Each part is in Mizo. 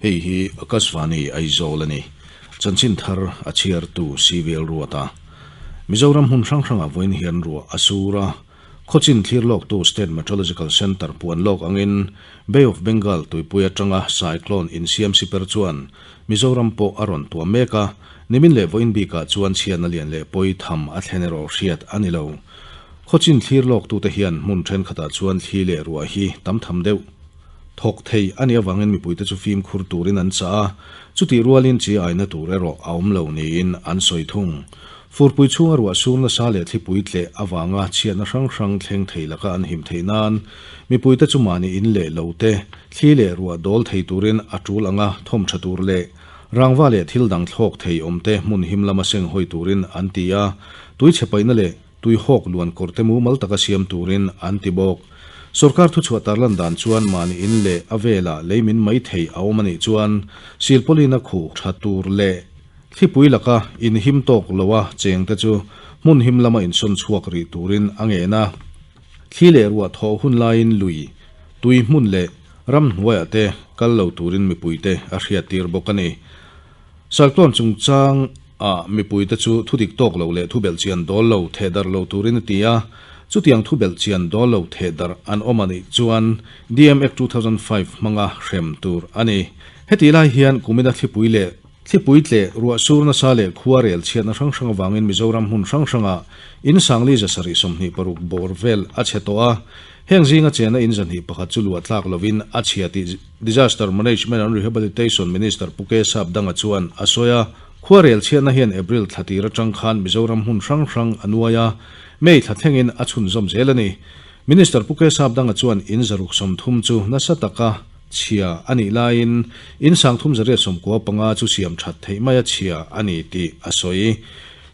Hei hi Akashvani Aizawl a ni. Chanchin thar a chhiartu CVL Ruata. Mizoram hmun hrang hrangah vawiin hian ruah a sur a. Khawchin thlir lawktu State Meteorological Centre puan lawk angin Bay of Bengal tuipui atanga cyclone insiam siper chuan Mizoram pawh a rawn tuam mek a, nimin leh vawiin bikah chuan chhiatna lian leh pawi tham a thlen erawh hriat a ni lo. Khawchin thlir lawktute hian hmun thenkhatah chuan thli leh ruah hi tam tham deuh thawk thei a nih avangin mipuite chu fimkhur turin an chah a, chutih rualin chi aina tur erawh a awm lo niin an sawi thung. Furpui chhunga ruah sur nasa leh thlipui tleh avanga chhiatna hrang hrang thleng thei laka an him theih nan mipuite chu mahni in leh lo te, thli leh ruah dawl thei turin a tul anga thawm tha tur leh rangva leh thil dang thlawk thei awm te hmun him lama seng hawi turin an ti a, tui chhe paihna leh tui hawk luan kawr te mumal taka siam turin an ti bawk. Sorkar thuchhuah tarlan dan chuan mahni in leh a velah lei min mai thei a awm a nih chuan silpawlina khuh tha tur leh Thlipui laka inhim tawk loa chengte chu hmun him lama insawn chhuak rih turin a ngen a. Thli leh ruah thawh hun laiin lui, tui hmun leh ramhnuaiah te kal lo turin mipuite a hriattir bawk a ni. Cyclone chungchang ah mipuite chu thudik tawk lo leh thubelh chian dawl lo thehdarh lo turin a ti a, chutiang thubelh chian dawl lo thehdarh an awm a nih chuan DM Act 2005 hmanga hrem tur a ni. Hetih lai hian kumina thlipui leh Thlipui tleh, ruah sur nasa leh khua rel chhiatna hrang hrang avangin Mizoram hmun hrang hrangah in sangli 726 bawr vel a chhe tawh a. Heng zinga chena in 201 chu luah tlak lovin a chhia tih Disaster Management and Rehabilitation Minister Pu K Sapdanga chuan a sawi a. Khua rel chhiatna hian April thla tir atang khan Mizoram hmun hrang hrang a nuai a, May thla thlengin a chhunzawm zel a ni. Minister Pu K Sapdanga chuan in 630 chu nasa taka chhia a nih laiin in 3895 chu siam that theih mai a chhia a ni tih a sawi.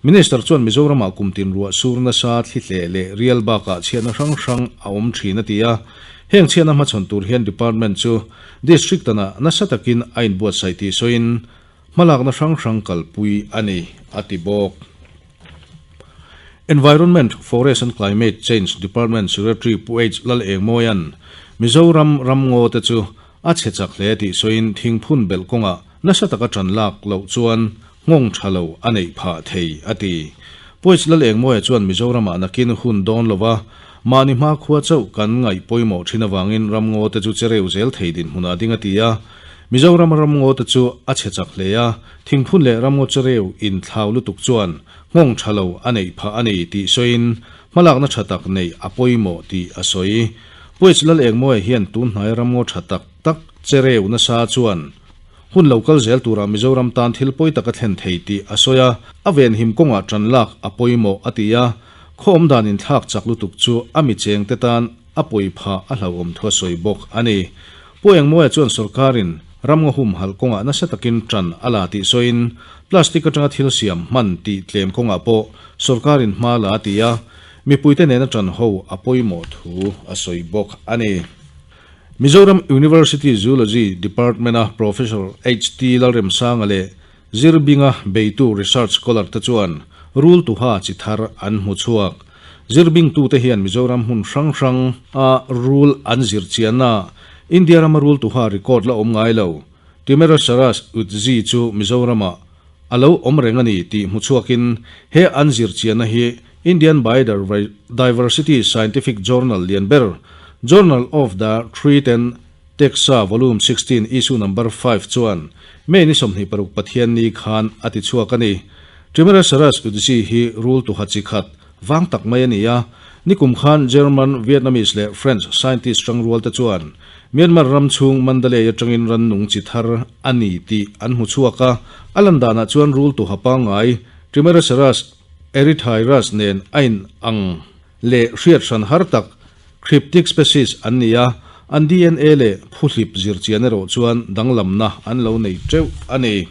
Minister chuan Mizoramah kum tin ruah sur nasa thli hleh leh rial bakah chhiatna hrang hrang a awm thin a ti a. Heng chhiatna hmachhawn tur hian department chu district tanah nasa takin a inbuatsaih tih sawiin hmalakna hrang hrang kalpui a ni a ti bawk. Environment, Forest and Climate Change Department Secretary Pu H Lalengmawia'n Mizoram ramngaw te chu a chhe chak hle tih sawiin thingphun belh kawngah nasa taka ṭan lak loh chuan nghawng ṭha lo a neih phah thei a ti. Pu H Lalengmawia chuan Mizoramah nakin hun dawn lova mahni hmakhua chauh kan ngaih pawimawh ṭhin avangin ramngaw te chu chereu zel thei dinhmunah ding a ti a. Mizoram ramngaw te chu a chhe chak hle a, thingphun leh ramngaw chereu inthlau lutuk chuan nghawng tha lo a neih phah a ni tih sawiin hmalakna tha tak neih a pawimawh tih a sawi. Puech Lalengmawia hian tun hnai ramngaw tha tak tak chereu nasa chuan hun lo kal zel turah Mizoram tan thil pawi tak a thlen thei tih a sawi a, a venhim kawngah tan lak a pawimawh a ti a, khaw awm dan inthlak chak lutuk chu a mi chengte tan a pawi phah a hlauhawm thu a sawi bawk a ni. Pu Engmawia chuan sorkarin ramngaw humhalh kawngah nasa takin tan a la tih sawiin plastic atanga thil siam hman tih tlem kawngah pawh sorkarin hma la a ti a, mipuite nena tan ho a pawimawh thu a sawi bawk a ni. Mizoram University Zoology Department-a Professor HT Lalremsanga leh Zirbinga beitu research scholar te chuan rul tuha chi thar an hmu chhuak. Zirbingtute hian Mizoram hmun hrang hrang a rul an zir chianna India rama rul tuha record la awm ngai lo. Trimeresaurus utzi chu Mizoramah a lo awm reng a ni tih hmu chhuakin he an zir chianna hi Indian Biodiversity Scientific Journal lian ber Journal of the Threatened Texa Volume 16 Issue Number 5 chuan May ni 26 Pathianni khan a ti chhuak a ni. Trimeresaurus utzi hi rul tuha chi khat vang tak mai a ni a. Nikum khan German, Vietnamese leh French scientist tangrual te chuan Myanmar ram chhung Mandalay atangin rannung chi thar a ni tih an hmu chhuak a. A lan danah chuan rul tuha pangngai Trimeresaurus erythrurus nen a in ang leh hriat hran har tak cryptic species an ni a, an DNA leh phuhlip zirchian erawh chuan danglamna an lo nei teuh a ni.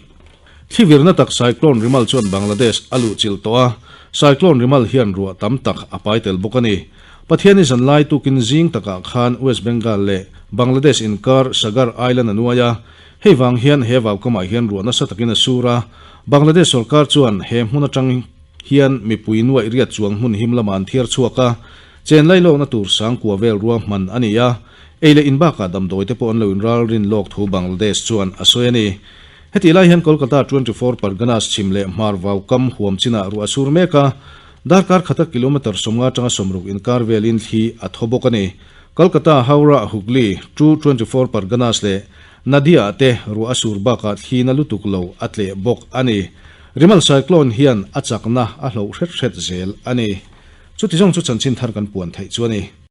Thlivirna tak Cyclone Rimal chuan Bangladesh a luhchilh tawh a, Cyclone Rimal hian ruah tam tak a pai tel bawk a ni. Pathiani zanlai tukin zing takah khan West Bengal leh Bangladesh inkar Sagar Island a nuai a, hei vang hian he vaukamah hian ruah nasa takin a sur a, Bangladesh sorkar chuan he hmun atang hian mipui nuaih riat chuang hmun him lamah an thiar chhuak a, chen lailawkna tur sangkua vel ruahman a ni a. Ei leh in bakah damdawi te pawh an lo inralrin lawk thu Bangladesh chuan a sawi a ni. Hetih lai hian Kolkata 24 Parganas chhim leh hmar vau kam huam chinah ruah a sur mek a, darkar khata kilometre 50 atanga 60 inkar velin thli a thaw bawk a ni. Kolkata, Howrah, Hooghly, two 24 Parganas leh Nadia te ruah a sur bakah thli na lutuk lo a tleh bawk a ni. Rimal cyclone hian a chakna a hloh hret hret zel a ni. Chuti zawng chu chanchin thar kan puan theih chu a ni.